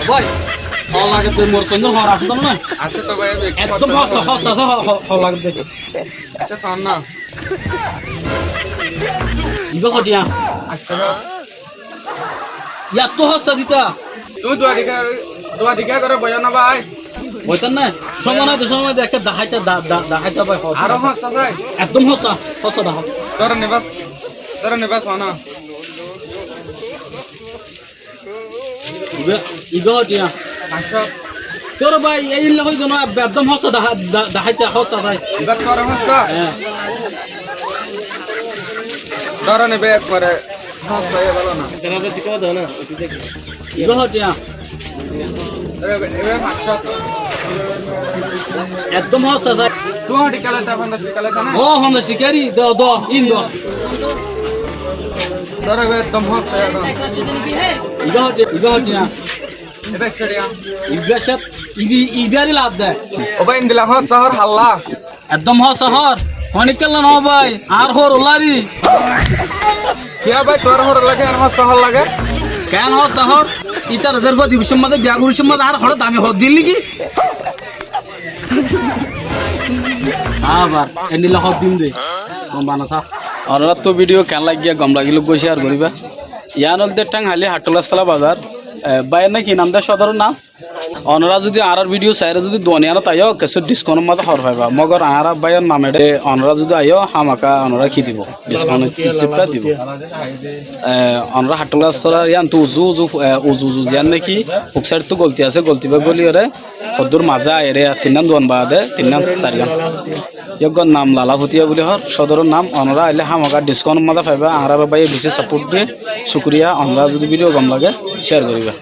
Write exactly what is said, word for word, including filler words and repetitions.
Bái, holla lage de, mor kondor holla asé na? Asé to bái, ami ekdom hossa, hossa, hossa, holla lage de. Accá, sór na. Ibá hoó tiya? Accá. Yar to hossa dita. Tuñí duwa dika, duwa dika goró boiyó na bái. Boitam na? Somoi nái de, somoi nái de, ekká daháita, da-, da-, daháita bái, hossa. Aró hossa sai? Ekdom hossa, hossa dahá. Dóro niba, dóro niba, sór na. Ibá, ibá hoó tiya? Accá. Tór bái, ei illa hoizo na, ekdom hossa dahá, da-, daháita, hossa sai. Ibá tór hossa? Hé. Dóro niba ekbare hossa, e bála na. Ibá hoó tiya? Ekdom hossa sai. Tuñí hoó tiya kele, ta fanda sikale ta na? Ó, fanda sikari, do, do, in do. Dóro, ibá ekdom hossa, ekdom. Ibá hoó tiya, ibá hoó tiya? Ibá ekcó tiya. Ibá sat, ibi, ibá ri laf de. Ó bái, endilla hossa hoór halla. Ekdom hossa hoór. Honíkkalla no bái, añár hoór lari. Kiyá bái, tuáñr hoór lari, añár hossa hoór lage? Keén hossa hoór? Ítar zerfua dibuccór mazé, biya goríccór mazé, añár hoór dami hoór dil niki? Abar, endilla hoór dim de. Gom bana sá. Onoráttu video keén laiggé, gom lagilé goi share goríba. Yián óilde Thénghaili Haththúlastola bazar. E, báiyor naki nam de sodoror nam? Onorá zudi añárar video sairé zudi duwaniyanot aiyó, kessú discount or mazé hoór faiba. Mogor añára báiyor nam eçé, onorá zudi aiyó, hámaka onorá ki dibo? Discount or hísabe dibo. E, onorá Haththúlastola yián tú uzu uzu, e, uzu uzu ziyán naki, fuk side tú golti asé, golti bá goli ore, hoddúr mazé aiyére, tinnán duwan baade, tinnán sairgán. Yóggor nam Lala Futiya buli hoór, sodoror nam, onorá ailé hámaka discount or mazé faiba, añárar báiye beci support diye, cúkuriya, onorá zudi video gom lage, share goríba.